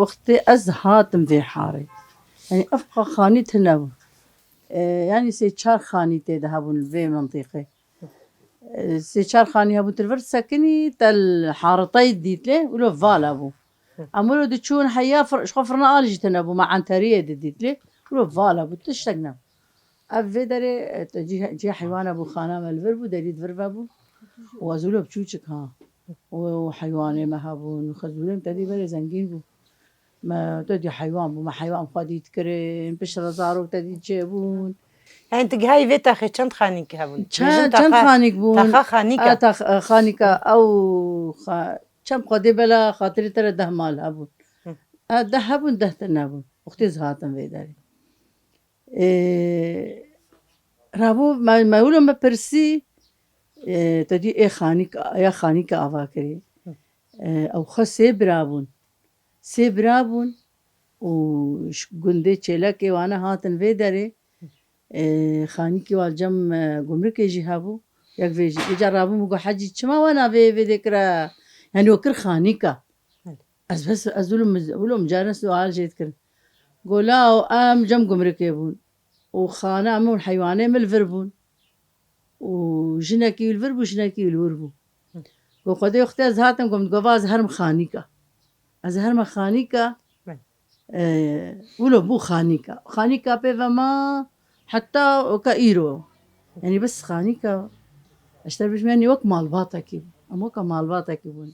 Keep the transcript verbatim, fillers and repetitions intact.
Wextê ez hatim vê harê. Yanî ev xanî tune bû. E, yanî sê çar xanî tê de hebûn li vê mintîqê. E, sê çar xanî hebûn tu li vir sekinî, te li haritayê dît lê, wilo vala bû. Em wilo diçûn heya fir-, ji xwe firna alî jî tune bû, me enteriyê didît lê, wilo vala bû, tiştek nebû. Ev vê derê, e, te cî-, cihê heywana bû, xana me li vir bû, derî di vir ve bû. Û ez wilo biçûçik ha. Û heywanê me hebûn, û xezûlê me tedî berê zengîn bû. Me tedî heywan bû, me heywan xwedî dikirin, piştre zarok tedî çêbûn. Yanî tu gihayî vê taxê çend xanîk hebûn? Çend, Bêjin çend taxa, xanîk bûn? Taxa xanîka. A, tax-, e, xanîka, ew xa-, çend xwedê bela xatirê te re deh mal hebûn. Hı. E, deh hebûn, deh tune bûn. Wextê ez hatim vê derê. Ê, rabû me, me wilo me pirsî, ê, te dî ê xanîk, ya xanîka ava kirî. Hı. Ê, ew xwe sê bira bûn. Sê bira bûn û ji gundê çêlekê wane hatin vê derê. Ê, xanîkî wa li cem, e, gumrikê jî hebû. Yek vê jî. Vêca rabûn û got, "Hecî, çima wana vê, vê dê kira?" Yanî we kir xanîka. Belê. Ez bes, ez wilo, wilo min carna sual jê dikirin. Got, "Law, em cem gumrikê bûn. Û xana min û heywanê min li vir bûn. Û jinekî wî li vir bû, jinekî wî li wir bû." Got, "Xwedê wextê ez hatim, got, min digot, va ez herim xanîka. Ez herime xanîka." Belê. E, wilo bû xanîka. Xanîka pê ve ma heta oka îro. Yanî bes xanîka, ez te bêjim, yanî wek malbatekî bû. Em weka malbatekî bûn.